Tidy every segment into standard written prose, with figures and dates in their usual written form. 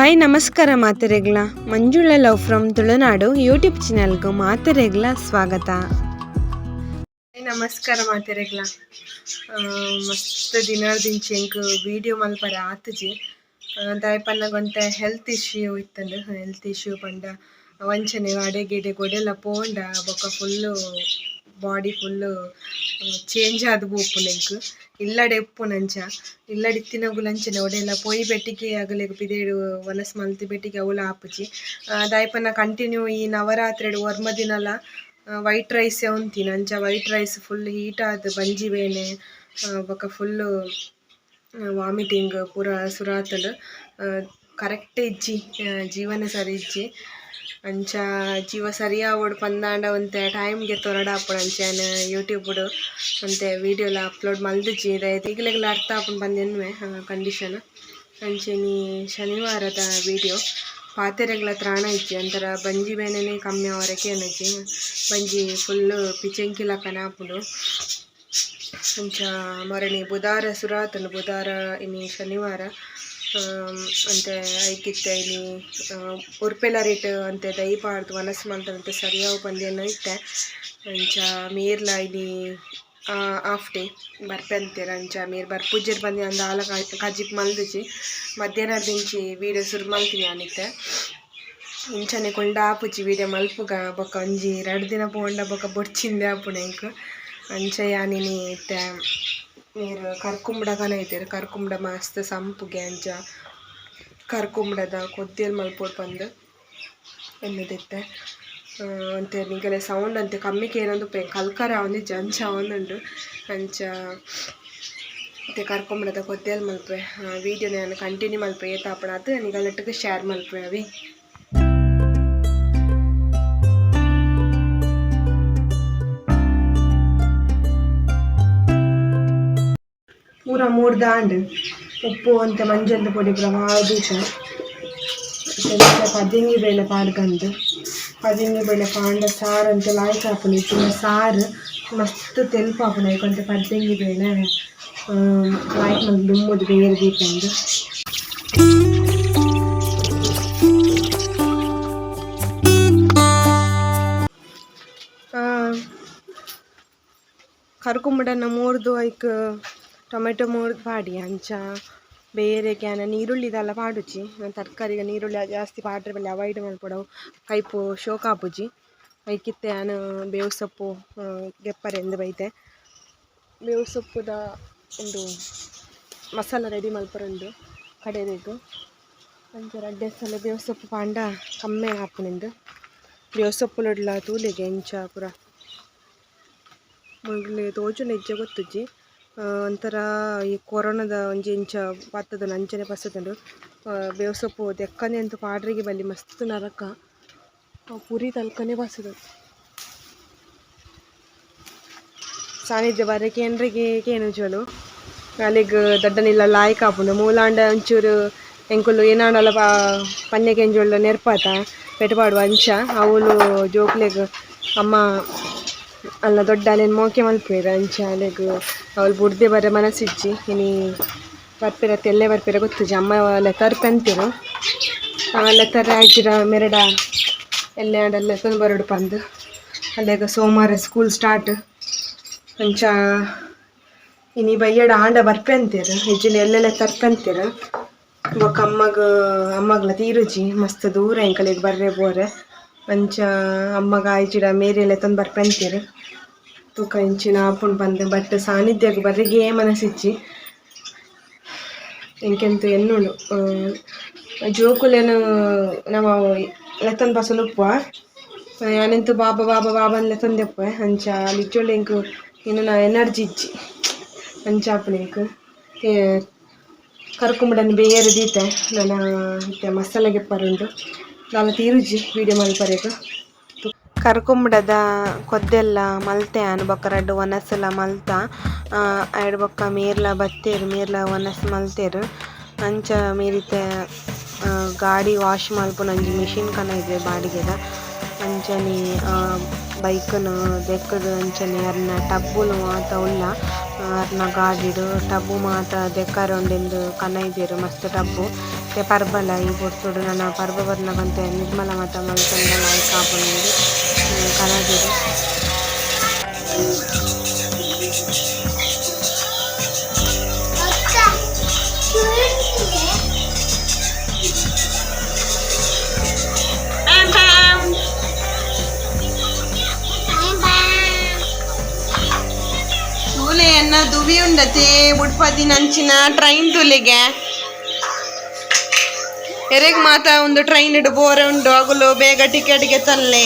Hi ನಮಸ್ಕಾರ ಮಾತೆರೆಗ್ಲ, Manjula love from Tulunadu YouTube ಚಾನಲ್ಗೂ ಮಾತೆರೆಗ್ಲ ಸ್ವಾಗತ. ನಮಸ್ಕಾರ ಮಾತೆರೆಗ್ಲ. ಮಸ್ತ್ ದಿನದಿಂಚಿ ಎಂಕ್ ವೀಡಿಯೋ ಮಲ್ಪರೆ ಆತುಜಿ. ದಾಯೆ ಪನ್ನಗ ಒಂತೆ ಹೆಲ್ತ್ ಇಶ್ಯೂ ಇತ್ತಂಡ್. ಹೆಲ್ತ್ ಇಶ್ಯೂ ಪಂಡ ವಂಚನೆ ಅಡೆ ಗಿಡೆ ಗೊಡೆಲ ಪೋಂಡ ಬೊಕ ಫುಲ್ಲು ಬಾಡಿ ಫುಲ್ಲು ಚೇಂಜ್ ಆದ್ ಪೋಪುಂಡು. ಎಂಕ್ ಇಲ್ಲಡೆ ಉಪ್ಪುನಂಚ ಇಲ್ಲಡೆ ಇತ್ತಿನಗುಲು ಅಂಚನೆ ಒಡೆಲ ಪೋಯಿ ಬೆಟ್ಟಿಗೆ ಅಗಲೆಗ್ ಪಿದಯ್ಡ್ ವನಸ್ ಮಲ್ತಿ ಬೆಟ್ಟಿಗೆ ಅವುಲ ಆಪುಜಿ. ದಾಯೆ ಪನ್ನ ಕಂಟಿನ್ಯೂ ಈ ನವರಾತ್ರಿಡ್ ಒರ್ಂಬ ದಿನಲ ವೈಟ್ ರೈಸೇ ಉಂತಿನಿ. ಅಂಚ ವೈಟ್ ರೈಸ್ ಫುಲ್ ಹೀಟ್ ಆದ್ ಬಂಜಿ ಬೇನೆ ಬೊಕ ಫುಲ್ಲು ವಾಮಿಟಿಂಗ್ ಪೂರ ಸುರು ಆತುಂಡು. ಕರೆಕ್ಟ್ ಇಜ್ಜಿ, ಜೀವನ ಸರಿ ಇಜ್ಜಿ. ಅಂಚ ಜೀವ ಸರಿ ಆವೊಡು ಪಂದಾಂಡ ಒಂತೆ ಟೈಮ್ ಗೆತ್ತೊನೊಡಾಪುಂಡು. ಅಂಚ ಯಾನ್ ಯೂಟ್ಯೂಬ್ ಒಂತೆ ವೀಡಿಯೋಲ ಅಪ್ಲೋಡ್ ಮಲ್ದಿಜಿ. ನಿಗಲೆಗ್ಲ ಅರ್ಥ ಆಪುಂಡು ಪಂದ್ ಎನ್ನುವೆ ಕಂಡೀಷನ್. ಅಂಚೆನೆ ಶನಿವಾರದ ವೀಡಿಯೋ. ಪಾತೆರೆಗ್ಲ ತ್ರಾಣ ಇಜ್ಜಿ, ಒಂಥರ ಬಂಜಿ ಬೇನೆನೆ ಕಮ್ಮಿ ಆವರೆ ಕೇನುಜಿ. ಬಂಜಿ ಫುಲ್ಲು ಪಿಚೆಂಕಿ ಲಕನ ಆಪುಂಡು. ಅಂಚ ಮರಣಿ ಬುಧಾರ ಸುರು ಆತುಂಡು. ಬುಧಾರ, ಇನಿ ಶನಿವಾರ. ಅಂತೆ ಐಕಿತ್ತೆ ಇನಿ ಉರ್ಪೆಲರಿಟ್ ಅಂತೆ ದೈ ಪಾಡ್ದ್ ವನಸ್ ಮಲ್ತಂತೆ ಸರಿಯಾವು ಪಂದ್ ಎನ್ನೋ ಇತ್ತೆ. ಅಂಚ ಮೀರ್ಲ ಇನಿ ಹಾಫ್ ಡೇ ಬರ್ಪೆ ಅಂತೆರ್. ಅಂಚ ಮೀರ್ ಬರ್ಪುಜೆರ್ ಪಂದ್ ಯಾನ್ ದಾಲ ಕಜಿಪ್ ಮಲ್ದಿಜಿ. ಮಧ್ಯಾಹ್ನದಿಂಚಿ ವೀಡಿಯೋ ಸುರು ಮಲ್ತಿನಿ ಯಾನಿತ್ತೆ. ಇಂಚನೆ ಕೊಂಡ ಆಪುಜಿ ವೀಡಿಯೋ ಮಲ್ಪುಗ. ಬೊಕ ಒಂಜಿ ರಡ್ಡ್ ದಿನ ಪೋಂಡ ಬೊಕ ಬೊರ್ಚಿಂದೆ ಆಪುಂಡು ಎಂಕ್. ಅಂಚ ಯಾನ್ ಇನಿ ಇತ್ತೆ ಮೇರ್ ಕರ್ಕುಂಬುಡ ಕನೈದೆರ್. ಕರ್ಕುಂಬುಡ ಮಸ್ತ್ ಸಂಪುಗೆ. ಅಂಚ ಕರ್ಕುಂಬುಡದ ಕೊದ್ಯಲ್ ಮಲ್ಪೊಡು ಪಂದ್ ಎನ್ನುದಿತ್ತೆ. ಒಂತೆ ನಿಗಲೆ ಸೌಂಡ್ ಅಂತೆ ಕಮ್ಮಿ ಕೇನೊಂದುಪ್ಪೆ, ಕಲ್ಕರೆ ಆವೊಂದಿಜ್ಜಿ, ಅಂಚ ಆವೊಂದುಂಡು. ಅಂಚ ಇತ್ತೆ ಕರ್ಕುಂಬುಡದ ಕೊದ್ಯಲ್ ಮಲ್ಪುವೆ. ವೀಡಿಯೋನ ಯಾನ್ ಕಂಟಿನ್ಯೂ ಮಲ್ಪುವೆ. ಏತ್ ಆಪುಂಡು ನಿಗಲೆನೊಟ್ಟುಗು ಶೇರ್ ಮಲ್ಪುವೆ ಅವೆ. ಪೂರ ಮೂರ್ದಾಂಡ್. ಉಪ್ಪು ಒಂತೆ ಮಂಜಲ್ದ ಪೊಡಿ ಪೂರ ದೀತ. ಪದಿಂಗಿ ಬೇಳೆ ಪಾಡ್ಗಂದು. ಪದಿಂಗಿ ಬೇಳೆ ಪಾಂಡ ಸಾರು ಅಂತೆ ಲಾಯ್ಕ್ ಆಪುಂಡು. ಇತ್ತಿನ ಸಾರು ಮಸ್ತ್ ತೆಲ್ಪು ಆಪುಂಡು. ಐಕ್ ಒಂತೆ ಪದ್ದಿಂಗಿ ಬೇಳೆ ಲಾಯ್ಕ್ ಮಲ್ತ್ ದುಂಬುದು ಬೇರೆ ದೀಪಂದು. ಕರ್ಕುಂಬುಡನ ಮೂರ್ದು ಐಕ್ ಟೊಮೆಟೊ ಮೂರ್ದು ಪಾಡಿ. ಅಂಚ ಬೇರೆ ಯಾನ್ ನೀರುಳ್ಳಿದೆಲ್ಲ ಪಾಡುಜಿ. ತರಕಾರಿಗೆ ನೀರುಳ್ಳಿ ಜಾಸ್ತಿ ಪಾಡ್ರೆ ಬಲ್ಲಿ, ಅವಾಯ್ಡ್ ಮಲ್ಪೊಡು, ಕೈಪು ಶೋಕ್ ಆಪುಜಿ. ಐಕಿತ್ತೆ ಯಾನ್ ಬೇವು ಸೊಪ್ಪು ಗೆಪ್ಪರೆಂದು ಬೈತೆ. ಬೇವು ಸೊಪ್ಪುದ ಉಂದು ಮಸಾಲ ರೆಡಿ ಮಲ್ಪರುಂಡು ಕಡೆದೆಗ್. ಅಂಚ ರಡ್ಡೆ ಸಲ ಬೇವು ಸೊಪ್ಪು ಪಾಂಡ ಕಮ್ಮಿ ಆಪುನಿಂದು. ಬೇವು ಸೊಪ್ಪುಲುಡ್ಲ ತೂಲೆಗೆ ಎಂಚ ಪೂರ ಮೊಗ್ಲೆ ತೋಜುಂಡ ಇಜ್ಜ ಗೊತ್ತುಜ್ಜಿ. ಒಂಥರ ಈ ಕೊರೋನಾದ ಒಂಜಿ ಇಂಚ ಪತ್ತುದುಂಡು, ಅಂಚನೆ ಪತ್ತುದುಂಡು. ಬೇವು ಸೊಪ್ಪು ದೆಕ್ಕಂದೆ ಅಂತೂ ಪಾಡ್ರಿಗೆ ಬಲ್ಲಿ, ಮಸ್ತ್ ನರಕ, ಪುರಿ ತಲ್ಕನೆ ಬಸದು. ಸಾನಿಧ್ಯ ಬರೆ ಕೇಂದ್ರಿಗೆ ಕೇನುಜೋಲು ಅಲೆಗ್ ದೊಡ್ಡನಿಲ್ಲ ಲಾಯ್ಕ್ ಆಪುಂಡು. ಮೂಲಾಂಡ ಒಂಚೂರು ಎಂಕುಲು ಏನಾಂಡಲ ಪನ್ಯ ಕೆಂಜೋಳ್ಳ ನೆರ್ಪಾತ ಪೆಟ್ಟ ಪಾಡುವ. ಅಂಚ ಅವುಲು ಜೋಕ್ಲೆಗ್ ಅಮ್ಮ ಅಲ್ಲ ದೊಡ್ಡ ಅಲೆನ್ ಮೋಕೆ ಮಲ್ಪುವೆರ್. ಅಂಚ ಅಲೆಗ್ ಅವಳು ಬುಡ್ದೆ ಬರೆ ಮನಸ್ಸಿಜ್ಜಿ. ಇನಿ ಬರ್ಪೆರ ಎಲ್ಲೆ ಬರ್ಪೆರ ಗೊತ್ತುಜಿ. ಅಮ್ಮ ಲೆತ್ತರ್ ಪಂತೆರ್, ಲೆತ್ತರ್ ಆಯ್ಜಿಡ ಮೆರಡ ಎಲ್ಲೆ ಆಂಡ ಲೆತ್ತೊಂದು ಬರೊಡು ಪಂದ್. ಅಲ್ಲೇಗ ಸೋಮವಾರ ಸ್ಕೂಲ್ ಸ್ಟಾರ್ಟ್. ಅಂಚ ಇನಿ ಬಯ್ಯಡ ಆಂಡ ಬರ್ಪೆ ಅಂತೆರ್, ಇಜ್ಜಿಂಡ ಎಲ್ಲೆಲ್ಲ ತರ್ಪಂತೆರ್. ಬೊಕ್ಕ ಅಮ್ಮಗ್ ಅಮ್ಮಗ್ಲ ತೀರುಜಿ, ಮಸ್ತ್ ದೂರ ಎಂಕಲೆಗ್ ಬರ್ರೆ ಪೋರೆ. ಅಂಚ ಅಮ್ಮಗ ಆಯ್ಜಿಡ ಮೇರಿ ಲೆತ್ತೊಂದು ಬರ್ಪೆ ಅಂತೆರ್. ತೂಕ ಇಂಚಿನ ಆಪುಂಡು ಪಂದ್. ಬಟ್ ಸಾನ್ನಿಧ್ಯಗ್ ಬರ್ರೆಗೇ ಮನಸ್ಸಿಜ್ಜಿ ಎಂಕೆಂತು ಎನ್ನುಂಡು. ಜೋಕುಲೆನ್ ನಮ ಲೆತ್ತೊಂದು ಬಸೊಂದು ಉಪ್ಪುವ. ಯಾನೆಂತು ಬಾಬಾ ಬಾಬಾ ಬಾಬಾ ಲೆತ್ತೊಂದೆಪ್ಪುವೆ. ಅಂಚ ಅಲ್ಲಿ ಎಂಕ್ ಇನ್ನುನ ಎನರ್ಜಿ ಇಜ್ಜಿ, ಅಂಚ ಆಪುಂಡು ಎಂಕ್. ಕರ್ಕುಂಬುಡನ್ ಬೇರೆ ದೀತೆ. ನನ ಇತ್ತೆ ಮಸಾಲೆ ಗೆಪ್ಪರುಂಡು. ದಾಲ ತೀರುಜಿ ವೀಡಿಯೋ ಮಲ್ಪರೆಗ್. ಕರ್ಕುಂಬುಡದ ಕೊದ್ದೆಲ್ಲ ಮಲ್ತೆ ಯಾನ್. ಬೊಕ್ಕ ರಡ್ಡ್ ವನಸುಲ ಮಲ್ತ. ಐಡ್ ಬೊಕ್ಕ ಮೇರ್ಲ ಬತ್ತೆರ್, ಮೇರ್ಲ ವನಸ್ ಮಲ್ತೆರ್. ಅಂಚ ಮೇರಿತ್ತೆ ಗಾಡಿ ವಾಶ್ ಮಲ್ಪುನ ಒಂಜಿ ಮಿಷಿನ್ ಕನೈದೆರ್ ಬಾಡಿಗೆದ. ಅಂಚನೆ ಬೈಕ್ನ್ ದೆಕ್ಕುದು ಅಂಚನೆ ಅರ್ನ ಟಬ್ಬುಲು ಮಾತ ಉಲ್ಲ. ಅರ್ನ ಗಾಡಿಡ್ ಟಬ್ಬು ಮಾತ ದೆಕ್ಕರೆ ಉಂಡೆಂದು ಕನೈದೆರ್ ಮಸ್ತ್ ಟಬ್ಬು. ಪರ್ಬಲ ಈ ಪೊರ್ತುಡು ನನ್ನ ಪರ್ಬ ಬರ್ನಗಂತೆ ನಿರ್ಮಲ ಮಾತ ಮಲ್ತೊಂಡ ಲಾಯ್ಕ್ ಆಪುಂಡು ಕನದಿರು ತೂಲೆಯನ್ನ ದುವಿ ಉಂಡತೆ ಉಡ್ಪದಿ ನಂಚಿನ ಟ್ರೈನ್ ತುಲೆಗೆ ಎರೆಗ್ ಮಾತ ಒಂದು ಟ್ರೈನ್ ಇಡು ಬೋರೆ ಉಂಡು ಅಗುಲು ಬೇಗ ಟಿಕೆಟ್ಗೆ ತಲ್ಲೆ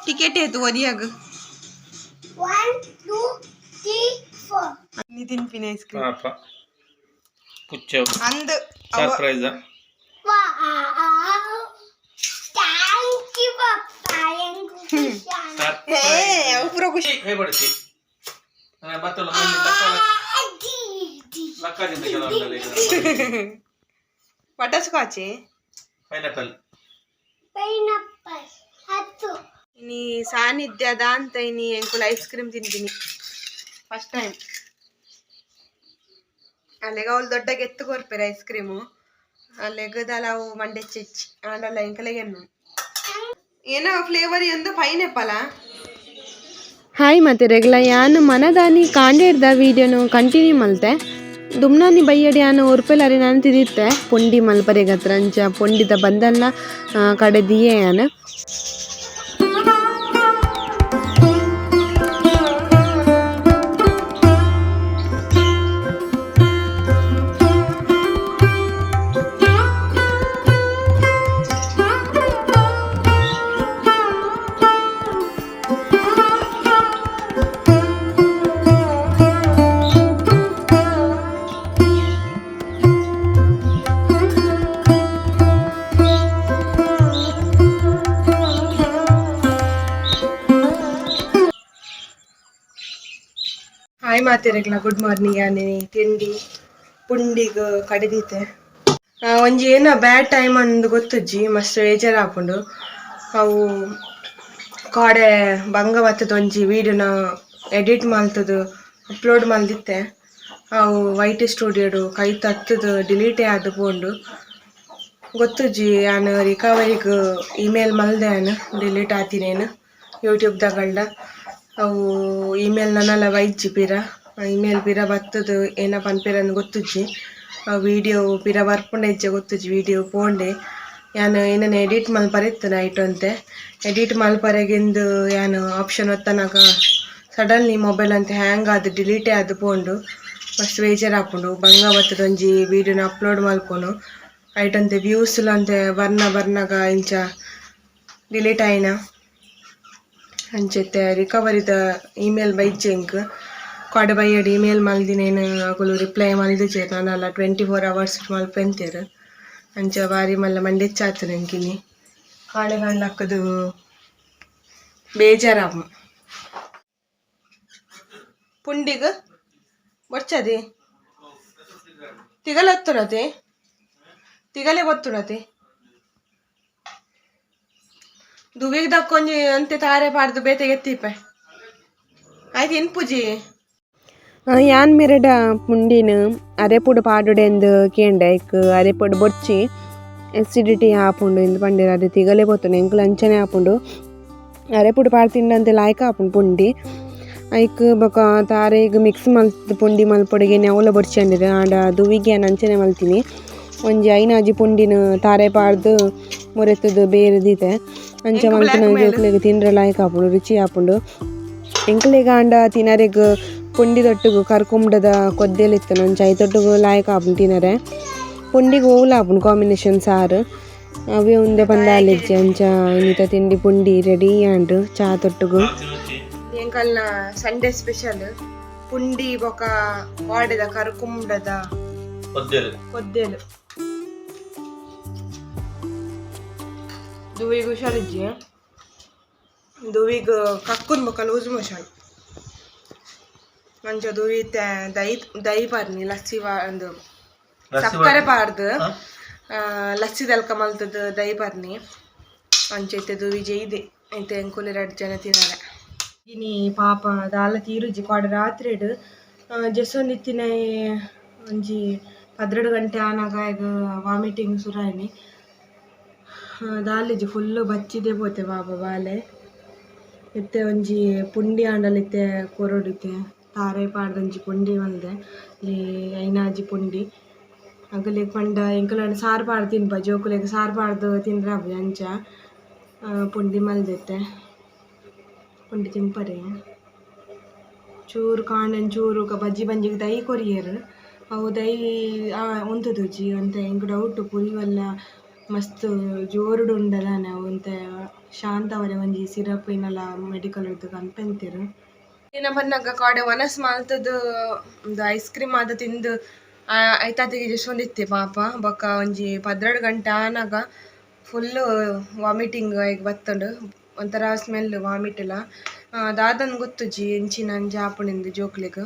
ಟಿಕೆಟ್ ಏತು ಒರಿಯಾಗ 1 2 3 4 ನಿತಿನ್ ಪಿನ ಐಸ್ ಕ್ರೀಮ್ ಪಾಪ ಪುಚ್ಚ ಅಂದ್ surprise. Wow, thank you papa. ಏ ಅವು ಪೂರ ಖುಷಿ. ಕೈ ಬಡಿಸಿ ಬತ್ತಲ್ಲ. ಲಕ್ಕಾಜಿಂದ ಬಟರ್ ಸ್ಕಾಚ್ ಪೈನಾಪಲ್. ಪೈನಾಪಲ್ ಹತ್ತು. ಇನಿ ಸಾನ್ನಿಧ್ಯದ ಅಂತ ಇನಿ ಎಂಕುಲು ಐಸ್ ಕ್ರೀಮ್ ತಿಂತೀನಿ ಫಸ್ಟ್ ಟೈಮ್. ಅಲ್ಲೆಗ ಅವಳು ದೊಡ್ಡ ಗೆತ್ತು ಕೊರ್ಪೆರ್ ಐಸ್ ಕ್ರೀಮು ಅಲ್ಲೆಗದಲ್ಲ ಅವು ಮಂಡೆ ಚೆಚ್ಚಿ ಆಂಡಲ್ಲ ಎಂಕಲೆಗೆ ಏನೋ ಫ್ಲೇವರ್ ಎಂದು ಪೈನಾಪಲ. ಹಾಯ್ ಮತ್ತೆ ರೆಗ್ಲ ಯಾನು ಮನದಾನಿ ಕಾಂಡೇಡ್ದ ವೀಡಿಯೋನು ಕಂಟಿನ್ಯೂ ಮಲ್ತೆ ದುಮ್ನಾನಿ ಬೈಯಡಿ ಯಾನು ಉರ್ಪೆಲಾರಿ ನಾನು ತಿರಿತ್ತೆ ಪೊಂಡಿ ಮಲ್ಪರೆಗತ್ರ ಅಂಚ ಪೊಂಡಿದ ಬಂದಲ್ಲ ಕಡೆ ದಿಯೆ ಯಾನು. ಹಾಯ್ ಮಾತಿರಗ್ಲ ಗುಡ್ ಮಾರ್ನಿಂಗ್. ಯಾನೆ ತಿಂಡಿ ಪುಂಡಿಗ್ ಕಡಿದೀತೆ ಒಂಜಿ ಏನೋ ಬ್ಯಾಡ್ ಟೈಮ್ ಅಂದ್ ಗೊತ್ತುಜ್ಜಿ ಮಸ್ತ್ ಬೇಜಾರ್ ಆಪುಂಡು. ಅವು ಕಾಡೆ ಬಂಗ ಬತ್ತದ ಒಂಜಿ ವೀಡಿಯೋನ ಎಡಿಟ್ ಮಲ್ತದು ಅಪ್ಲೋಡ್ ಮಲ್ದಿತ್ತೆ ಅವು ವೈಟ್ ಸ್ಟುಡಿಯೋಡು ಕೈ ತತ್ತದು ಡಿಲೀಟೇ ಆದ್ ಪೋಂಡು ಗೊತ್ತುಜ್ಜಿ. ಯಾನ್ ರಿಕವರಿಗ್ ಇಮೇಲ್ ಮಲ್ದೆ ಯಾನ್ ಡಿಲೀಟ್ ಆತಿನೇನು ಯೂಟ್ಯೂಬ್ ದಗಲ್ಡ ಅವು ಇಮೇಲ್ ನನಲ ಬೈಜ್ಜಿ ಪಿರ ಇಮೇಲ್ ಪಿರ ಬತ್ತದು ಏನ ಪನ್ಪೆರಂದ್ ಗೊತ್ತುಜ್ಜಿ. ವೀಡಿಯೋ ಪಿರ ಬರ್ಪುಂಡ ಇಜ್ಜ ಗೊತ್ತುಜ್ಜಿ. ವೀಡಿಯೋ ಪೋಂಡೆ ಯಾನ್ ಏನನ ಎಡಿಟ್ ಮಲ್ಪರೆ ಇತ್ತು ನೈಟ್ ಒಂತೆ ಎಡಿಟ್ ಮಲ್ಪರೆಗಿಂದು ಯಾನ್ ಆಪ್ಷನ್ ಒತ್ತನಗ ಸಡನ್ಲಿ ಮೊಬೈಲ್ ಅಂತ ಹ್ಯಾಂಗ್ ಆದ್ ಡಿಲೀಟೇ ಆದ್ ಪೋಂಡು ಮಸ್ತ್ ಬೇಜಾರ್ ಆಪುಂಡು. ಬಂಗ ಬತ್ತದ ಒಂಜಿ ವೀಡಿಯೋನ ಅಪ್ಲೋಡ್ ಮಲ್ಪೊನು ಐಟ್ ಒಂತೆ ವ್ಯೂಸ್ ಅಂತೆ ಬರ್ನ ಬರ್ನಗ ಇಂಚ ಡಿಲೀಟ್ ಆಯಿನ ಅಂಚೆತ್ತೆ ರಿಕವರಿದ ಇಮೇಲ್ ಬೈಜ್ಜೆ ಎಂಕ್ ಕಾಡೆ ಬೈಯಡ್ ಇಮೇಲ್ ಮಲ್ದಿನೇನು ಅಕುಲು ರಿಪ್ಲೈ ಮಲ್ದಿಜೆರ್ ನನಲ 24 ಅವರ್ಸ್ ಮಲ್ಪೆಂತೆರ್ ಅಂಚ ಬಾರಿ ಮಲ್ಲ ಮಂಡೆಚ್ಚಾತುಂಡು ಎಂಕಿನಿ ಕಾಡೆ ಕಾಂಡ್ಲಕ್ಕದು ಬೇಜಾರಾಪುಂಡು. ಪುಂಡಿಗ್ ಬೊಡ್ಚದಿ ತಿಗಲೆ ಒತ್ತುನತೆ ತಿಗಲೆ ಒತ್ತುನತೆ ದುವಿಗ್ ದಕ್ಕೊಂಜಿ ಅಂತೆ ತಾರೆ ಪಾಡ್ದು ಬೇತೆ ಎತ್ತಿಪೆ ಆಯ್ತು ಇನ್ಪುಜಿ. ಯಾನ್ ಮೆರಡ ಪುಂಡಿನ ಅರೆಪುಡು ಪಾಡುಡೆಂದು ಕೇಂಡೆ ಐಕ್ ಅರೆಪುಡು ಬೊಡ್ಚಿ ಎಸಿಡಿಟಿ ಆಪುಂಡು ಇಂದ್ ಪಂಡೆರ್ ಅರೆ ತಿಗಲೆ ಪೋತುಂಡು ಎಂಕುಲು ಅಂಚನೆ ಆಪುಂಡು ಅರೆಪುಡು ಪಾಡ್ ತಿಂಡಂತೆ ಲಾಯ್ಕ್ ಆಪುಂಡು ಪುಂಡಿ ಐಕ್ ಬೊಕ ತಾರೆಗ್ ಮಿಕ್ಸ್ ಮಲ್ತ್ ಪುಂಡಿ ಮಲ್ಪೊಡುಗೆ ಅವ್ಲ ಬೊಡ್ಚಿ ಅಂದೆರ್ ಆಂಡ ದುವಿಗೆ ಯಾನ್ ಅಂಚನೆ ಮಲ್ತಿನಿ ಒಂಜಿ ಐನಾಜಿ ಪುಂಡಿನ ತಾರೆ ಪಾಡ್ದು ಮುರೆತುದು ಬೇರೆ ದೀತೆ ಅಂಚ ಮಲ್ತಿನ ಜೋಕುಲೆಗ್ ತಿಂಡ್ರೆ ಲಾಯ್ಕ್ ಆಪುಂಡು ರುಚಿ ಆಪುಂಡು. ಎಂಕಲೆಗ್ ಆಂಡ ತಿನರೆಗ್ ಪುಂಡಿದೊಟ್ಟುಗು ಕರ್ಕುಂಬಡದ ಕೊದ್ದೆಲ್ ಇತ್ತುಂಡು ಅಂಚ ಐತೊಟ್ಟುಗು ಲಾಯ್ಕ್ ಆಪುಂಡು ತಿನರೆ ಪುಂಡಿಗ್ ಓವುಲ ಆಪುಂಡು ಕಾಂಬಿನೇಷನ್ ಸಾರು ಅವೇ ಉಂದೆ ಪಂದಾಲಿಜ್ಜಿ ಅಂಚ ಇನಿತ ತಿಂಡಿ ಪುಂಡಿ ರೆಡಿ ಆಂಡ್ ಚಾ ತೊಟ್ಟುಗು. ಎಂಕಲ್ನ ಸಂಡೇ ಸ್ಪೆಷಲ್ ಪುಂಡಿ ಬೊಕ ವಾಡೆದ ಕರ್ಕುಂಬಡದ ಕೊದ್ದೆಲು. ದುವಿಗ್ ಹುಷಾರಿಜ್ಜಿ ದುವಿಗ್ ಕಕ್ಕುನ್ ಬೊಕ ಲೂಸ್ ಮೋಷನ್ ಅಂಚ ದುವಿ ದೈ ದೈ ಪಾರ್ನಿ ಲಸ್ಸಿ ಒಂದು ಸಕ್ಕರೆ ಪಾಡ್ದು Lassi ದಲ್ಕ ಮಲ್ತದ ದೈ ಪರ್ನಿ ಅಂಚ ಇತ್ತದು ವಿಜಯ್ ಇದೆ ಇತ್ತೆ ಎಂಕುಲು ರಡ್ಡ್ ಜನ ತಿನರೆ. ಇನಿ ಪಾಪ ದಾಲ ತೀರುಜಿ ಕೋಡೆ ರಾತ್ರಿಡ್ ಜೆಸೊಂದಿತ್ತಿನ ಒಂಜಿ 12 ಗಂಟೆ ಆನಗ ಆಯಗ್ ವಾಮಿಟಿಂಗ್ ಸುರಾಯಿನಿ. ದಾಲಿಜಿ ಫುಲ್ಲು ಬಚ್ಚಿದೆ ಪೋತೆ ಪಾಪ ಬಾಲೆ. ಇತ್ತೆ ಒಂಜಿ ಪುಂಡಿ ಆಂಡಲ ಇತ್ತೆ ಕೊರೊಡಿತ್ತೆ ತಾರೆ ಪಾಡ್ದ್ ಒಂಜಿ ಪುಂಡಿ ಮಲ್ದೆ ಈ ಐನಾಜಿ ಪುಂಡಿ. ಅಗಲೆಗ್ ಪಂಡ ಎಂಕುಲು ಸಾರು ಪಾಡ್ದ್ ತಿನ್ಪ ಜೋಕುಲೆಗ್ ಸಾರು ಪಾಡ್ದ್ ತಿನ್ರೆ ಆಪುಜಿ ಅಂಚ ಪುಂಡಿ ಮಲ್ದಿತ್ತೆ ಪುಂಡಿ ತಿನ್ಪರೆ. ಚೂರು ಕಾಂಡೆ ಚೂರು ಬಜ್ಜಿ ಬಂಜಿಗ್ ದೈ ಕೊರಿಯೆರ್ ಅವು ದೈ ಉಂತುದುಜಿ ಒಂತೆ ಎಂಕ್ ಡೌಟ್ ಪುರಿವಲ್ಲ ಮಸ್ತ್ ಜೋರುಡು ಉಂಡದಾನೆ ಅವು ಒಂತೆ ಶಾಂತವರೆ ಒಂಜಿ ಸಿರಪ್ ಏನಲ ಮೆಡಿಕಲ್ ಡ್ದ್ ಕನ್ಪೆಂತೆರ್. ಏನ ಬನ್ನಗ ಕಾಡೆ ವನಸ್ ಮಲ್ತುದು ಉಂದು ಐಸ್ ಕ್ರೀಮ್ ಆದ್ ತಿಂದು ಐತಾತಿಗೆ ಜೆಸೊಂದಿತ್ತೆ ಪಾಪ. ಬೊಕ್ಕ ಒಂಜಿ 12 ಗಂಟೆ ಆನಗ ಫುಲ್ ವಾಮಿಟಿಂಗ್ ಆಯ್ಗ್ ಬತ್ತುಂಡು ಒಂಥರ ಸ್ಮೆಲ್ ವಾಮಿಟ್ ಲ ದಾದನ್ ಗೊತ್ತುಜಿ ಎಂಚಿನ ಅಂಚ ಆಪುಂಡು ಜೋಕ್ಲೆಗ್.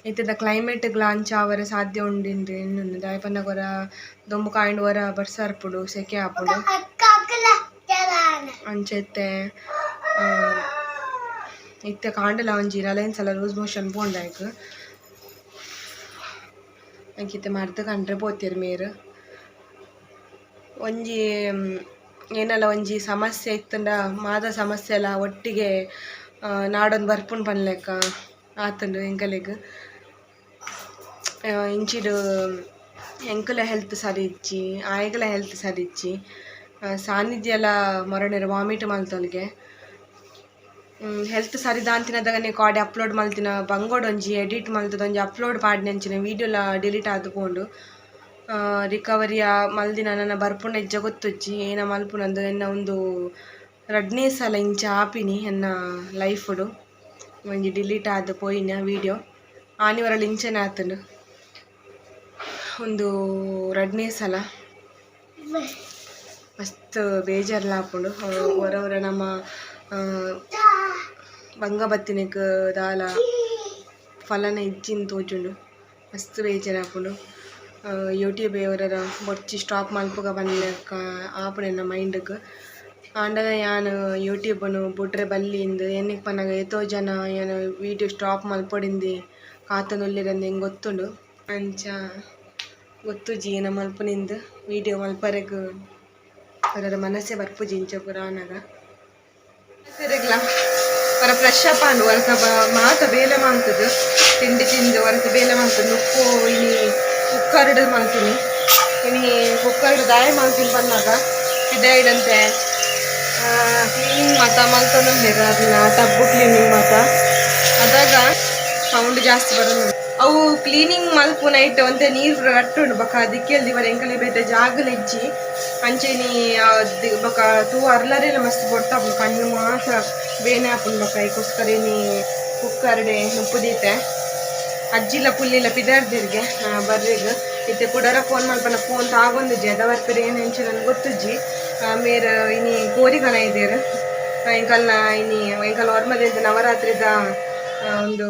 ಇತ್ತೆದ ಕ್ಲೈಮೇಟ್ ಗ್ಲಾ ಅಂಚ ಆವರೆ ಸಾಧ್ಯ ಉಂಡು ಎನ್ನುಂಡು ದಾಯೆ ಪನ್ನಗ ಒರ ದೊಂಬು ಕಾಂಡ್ ಒರ ಬರ್ಸ ಬರ್ಪುಂಡು ಸೆಕೆ ಆಪುಂಡು ಅಂಚ ಇತ್ತೆ ಇತ್ತೆ ಕಾಂಡಲ ಒಂಜಿ ರಲೈನ್ಸ್ ಅಲ ಲೂಸ್ ಮೋಷನ್ ಪೋಂಡ ಆಯ್ಕ್ ಅಂಚಿತ್ತೆ ಮರ್ದ್ ಕಂಡ್ರೆ ಪೋತೆರ್ ಮೇರ್. ಒಂಜಿ ಏನಲ ಒಂಜಿ ಸಮಸ್ಯೆ ಇತ್ತುಂಡ ಮಾದ ಸಮಸ್ಯೆ ಎಲ್ಲ ಒಟ್ಟಿಗೆ ನಾಡೊಂದು ಬರ್ಪುಂಡು ಪನ್ಲೆಕ್ಕ ಆತುಂಡು ಎಂಕಲೆಗ್. ಇಂಚಿಡ್ ಎಂಕುಲ ಹೆಲ್ತ್ ಸರಿ ಇಜ್ಜಿ ಆಯೆಗ್ಲ ಹೆಲ್ತ್ ಸರಿ ಇಜ್ಜಿ ಸಾನ್ನಿಧ್ಯಲ ಮರಣೆರ್ ವಾಮಿಟ್ ಮಲ್ತೊಲ್ಗೆ. ಹೆಲ್ತ್ ಸರಿ ದಾಂತಿನದಗನೆ ಕಾಡೆ ಅಪ್ಲೋಡ್ ಮಲ್ತಿನ ಬಂಗೋಡೊಂಜಿ ಎಡಿಟ್ ಮಲ್ತದ ಒಂಜಿ ಅಪ್ಲೋಡ್ ಪಾಡ್ನಂಚಿನ ವೀಡಿಯೋಲ ಡಿಲೀಟ್ ಆದ್ ಪೋಂಡು. ರಿಕವರಿ ಮಲ್ದಿನ ನನ ಬರ್ಪುಂಡ ಇಜ್ಜ ಗೊತ್ತುಜ್ಜಿ ಏನ ಮಲ್ಪುನಂದು ಎನ್ನ ಉಂದು ರಡ್ಡನೇ ಸಲ ಇಂಚ ಆಪಿನಿ ಎನ್ನ ಲೈಫುಡು ಒಂಜಿ ಡಿಲೀಟ್ ಆದ್ ಪೋಯಿನ ವೀಡಿಯೋ ಆನಿವರಲ್ ಇಂಚನೆ ಆತುಂಡು ಉಂದು ರಡ್ಡನೇ ಸಲ ಮಸ್ತ್ ಬೇಜಾರ್ಲ ಆಪುಂಡು. ಒರ ಒರ ನಮ ಬಂಗ ಬತ್ತಿನೆಕ್ ದಾಲ ಫಲನ ಇಜ್ಜಿಂದ್ ತೋಜುಂಡು ಮಸ್ತ್ ಬೇಜಾರ್ ಆಪುಂಡು. ಯೂಟ್ಯೂಬ್ ಒರರ ಬೊರ್ಚಿ ಸ್ಟಾಪ್ ಮಲ್ಪುಗ ಪನ್ಲೆಕ ಆಪುಂಡು ಎನ್ನ ಮೈಂಡ್ಗ್. ಆಂಡಲ ಯಾನ್ ಯೂಟ್ಯೂಬ್ನು ಬುಡ್ರೆ ಬಲ್ಲಿಂದ್ ಎನ್ನಿಗ್ ಪನ್ನಗ ಏತೋ ಜನ ಯಾನ್ ವೀಡಿಯೋ ಸ್ಟಾಪ್ ಮಲ್ಪೊಡಿಂದು ಕಾತೊಂದುಲ್ಲೆರಂದ್ ಎಂಕ್ ಗೊತ್ತುಂಡು. ಅಂಚ ಗೊತ್ತುಜಿ ಏನ ಮಲ್ಪುನಿಂದ್ ವೀಡಿಯೋ ಮಲ್ಪರೆಗ್ ಒರರ ಮನಸ್ಸೇ ಬರ್ಪುಜಿ ಇಂಚ ಪೂರ ಆನಗ. ತಿರುಗ್ಲ ಒರ ಫ್ರೆಶ್ ಅಪ್ ಆಂಡ್ ಒರತ ಮಾತ ಬೇಲೆ ಮಲ್ತುದು ತಿಂಡಿ ತಿಂದು ಒರತ ಬೇಲೆ ಮಲ್ತುದು ನುಪ್ಪು ಇನಿ ಕುಕ್ಕರ್ಡ್ ಮಲ್ತಿನಿ ಇನಿ ಕುಕ್ಕರ್ಡ್ ದಾಯ ಮಲ್ತಿನಿ ಪನ್ನಗ ಪಿದಾಯಿಡಂತೆ ಕ್ಲೀನಿಂಗ್ ಮಾತ ಮಲ್ತೊಂದುಲ್ಲೆರ್ ಅದಿನ ಟಬ್ಬು ಕ್ಲೀನಿಂಗ್ ಮಾತ ಅದಾಗ ಸೌಂಡ್ ಜಾಸ್ತಿ ಬರೋದು. ಅವು ಕ್ಲೀನಿಂಗ್ ಮಲ್ಪು ನೈಟ್ ಒಂತೆ ನೀರು ಪೂರ ರಟ್ಟುಂಡು ಬೊಕ ದಿಕ್ಕೆಲ್ ದಿವರ ಎಂಕಲೆ ಬೇತೆ ಜಾಗಲ ಇಜ್ಜಿ ಅಂಚೆನೆ ಬೊಕ ತೂ ಅರ್ಲರೆಲ ಮಸ್ತ್ ಪೊರ್ತಾಪುಂಡು ಕಣ್ಣು ಮಾತ ಬೇನೆ ಆಪುಂಡು ಬೊಕ ಐಕೋಸ್ಕರ ಇನಿ ಕುಕ್ಕರ್ಡೆ ನುಪ್ಪು ದೀತೆ. ಅಜ್ಜಿಲ ಪುಲ್ಲಿಲ ಪಿದಾಡ್ದೆರ್ಗೆ ಬರ್ರೆಗ್ ಇತ್ತೆ ಕುಡರ ಫೋನ್ ಮಲ್ಪನ ಫೋನ್ ತಾಗೊಂದುಜಿ ಅದ ಬರ್ಪೆರ್ ಏನ್ ಎಂಚ ನನ್ಗೆ ಗೊತ್ತುಜ್ಜಿ. ಮೇರ್ ಇನಿ ಕೋರಿ ಕನ ಇದೇರ್ ಎಂಕಲ್ನ ಇನಿ ಎಂಕಲ್ನ ಒರ್ಮದ ನವರಾತ್ರಿದ ಒಂದು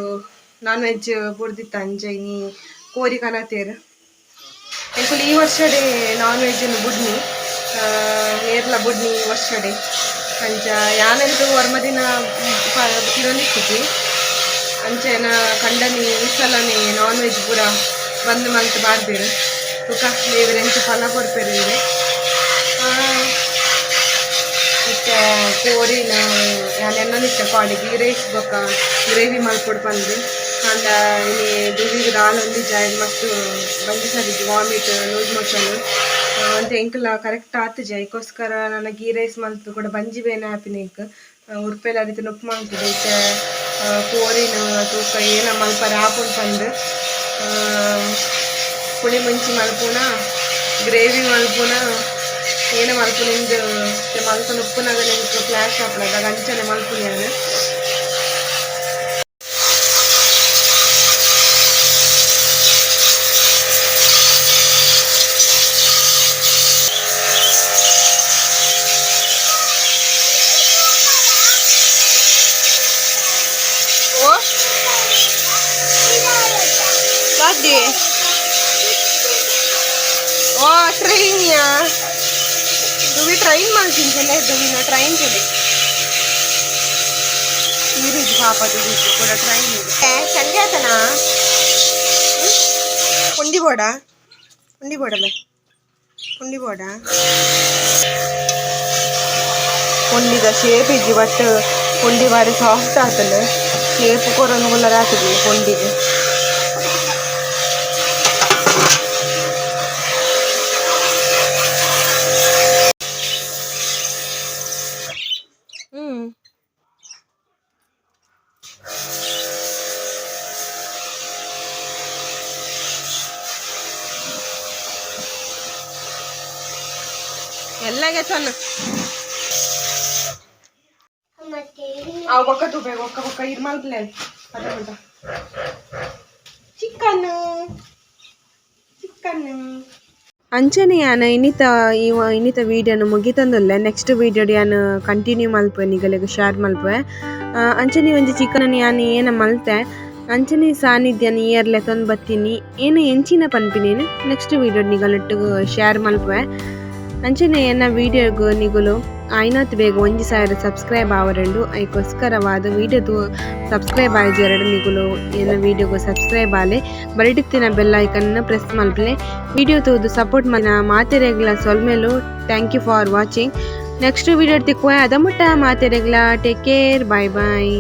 ನಾನ್ ವೆಜ್ ಬುಡ್ದಿತ್ತ ಅಂಚ ಇನಿ ಕೋರಿ ಕನತೇರ್. ಎಂಕುಲು ಈ ವರ್ಷಡೆ ನಾನ್ ವೆಜ್ ಬುಡ್ನಿ ಮೇರ್ಲ ಬುಡ್ನಿ ಈ ವರ್ಷಡೆ ಅಂಚ ಯಾನೆಂತೂ ಒರ್ಮದಿನ ತಿನೊಂದಿತ್ತಿಜಿ ಅಂಚೆನ ಕಂಡನಿ ಈ ಸಲನೆ ನಾನ್ ವೆಜ್ ಪೂರ ಬಂದ್ ಮಲ್ತ್ ಪಾಡ್ದೆರ್. ಬೊಕ ದೇವೆರ್ ಎಂಚ ಫಲ ಕೊರ್ಪೆರ್ ಇಂದ್. ಇತ್ತೆ ಕೋರಿನ ಯಾನ್ ಎನ್ನೊಂದಿತ್ತೆ ಕೋಡೆ ಗೀ ರೈಸ್ ಬೊಕ ಗ್ರೇವಿ ಮಲ್ಪೊಡು ಪಂದ್. ಆಂಡ ಇನಿ ದುವಿಗ್ ದಾಲ ಒಂದಿಜ್ಜಿ ಆಯೆ ಮಸ್ತ್ ಬಂಜಿ ಸರಿಜ್ಜಿ vomit loose motion ಒಂತೆ ಎಂಕುಲ ಕರೆಕ್ಟ್ ಆತುಜಿ ಐಕೋಸ್ಕರ ನನ ಗೀ ರೈಸ್ ಮಲ್ತ್ ಕೂಡ ಬಂಜಿ ಬೇನೆ ಆಪಿನ ಎಂಕ್ ಉರ್ಪೆಲ ಅರಿತ ನುಪ್ಪು ಮಲ್ತುದು ಇತ್ತೆ ಕೋರಿನ ತೂಕ ಏನ ಮಲ್ಪರೆ ಆಪುಂಡು ಪಂದ್. ಪುಳಿ ಮುಂಚಿ ಮಲ್ಪುನ ಗ್ರೇವಿ ಮಲ್ಪುನ ಏನ ಮಲ್ಪುನಿಂದ್ ಮಲ್ತೊಂದು ಉಪ್ಪುನಗ ಎಂಕ್ ಫ್ಲಾಶ್ ಆಪುಂಡು ಅದಾಗ ಅಂಚನೆ ಮಲ್ಪುನಿ ಯಾನ್. ಓ ದಾದಿ ಓ ಟ್ರೈನ್ ಯಾ ದುವಿ ಟ್ರೈನ್ ಮಲ್ತಿಂಚಲೆ ದುವಿನ ಟ್ರೈನ್ ಚಲೆ ನೀರುಜ್ ಪಾಪ ದುವಿ ಕೂಡ ಟ್ರೈನ್ ಇದೆ ಚಂಡಿ ಆತನ ಪುಂಡಿ ಬೋಡ ಪುಂಡಿ ಬೋಡ ಬೇ ಪುಂಡಿ ಬೋಡ ಪುಂಡಿದ ಶೇಪ್ ಇಜ್ಜಿ ಬಟ್ ಪುಂಡಿ ಬಾರಿ ಸಾಫ್ಟ್ ಆತಂಡ್ ಶೇಪ್ ಕೊರೊಂದು ಆತದೆ ಪುಂಡಿಗೆ. ಎಲ್ಲ ಚೊನ್ನ. ಮತ್ತೆ. ಅವು ಬೊಕ್ಕ ತೂಪೆ ಬೊಕ್ಕ ಬೊಕ್ಕ ಇರ್ಮಲ್ ಪ್ಲೇನ್ ಅದೇ ಉಂಟ ಚಿಕನ್ ಚಿಕನ್. ಅಂಚನೆ ಯಾನ್ ಇನ್ನಿತ ಈ ಇನ್ನಿತ ವೀಡಿಯೋನು ಮುಗಿತಂದುಲ್ಲೆ. ನೆಕ್ಸ್ಟ್ ವೀಡಿಯೋ ಯಾನ್ ಕಂಟಿನ್ಯೂ ಮಲ್ಪುವೆ, ನಿಗಲೆಗ್ ಶೇರ್ ಮಲ್ಪುವೆ. ಅಂಚನೆ ಒಂಜಿ ಚಿಕನ್ ಯಾನ್ ಏನ ಮಲ್ತೆ ಅಂಚನೆ ಸಾನ್ನಿಧ್ಯನ ಇಯರ್ಲೆ ತೊಂದು ಬತ್ತೀನಿ ಏನು ಎಂಚಿನ ಪನ್ಪಿನೇನು ನೆಕ್ಸ್ಟ್ ವೀಡಿಯೋ ನಿಗಲೊಟ್ಟಿಗೆ ಶೇರ್ ಮಲ್ಪುವೆ. ಅಂಚನೆ ಎನ್ನ ವೀಡಿಯೋಗು ನಿಗುಲು ಆಯ್ನಾತ್ ಬೇಗ 1000 ಸಬ್ಸ್ಕ್ರೈಬ್ ಆವರೆಂಡು ಐಕೋಸ್ಕರವಾದ ವೀಡಿಯೋದು ಸಬ್ಸ್ಕ್ರೈಬ್ ಆಯ್ಜೆರಡು ನಿಗುಲು ಎನ್ನ ವೀಡಿಯೋಗು ಸಬ್ಸ್ಕ್ರೈಬ್ ಆಲೆ ಬರಡಿತ್ತಿನ ಬೆಲ್ ಐಕನ್ನ ಪ್ರೆಸ್ ಮಲ್ಪಲೆ. ವೀಡಿಯೋ ತೂದು ಸಪೋರ್ಟ್ ಮನ ಮಾತೆರೆಗ್ಲ ಸೊಲ್ಮೆಲು. Thank you for watching. Next video ತಿಕ್ಕುವ ಅದ ಮುಟ್ಟ ಮಾತೆರೆಗ್ಲ ಟೇಕ್ ಕೇರ್, ಬಾಯ್ ಬಾಯ್.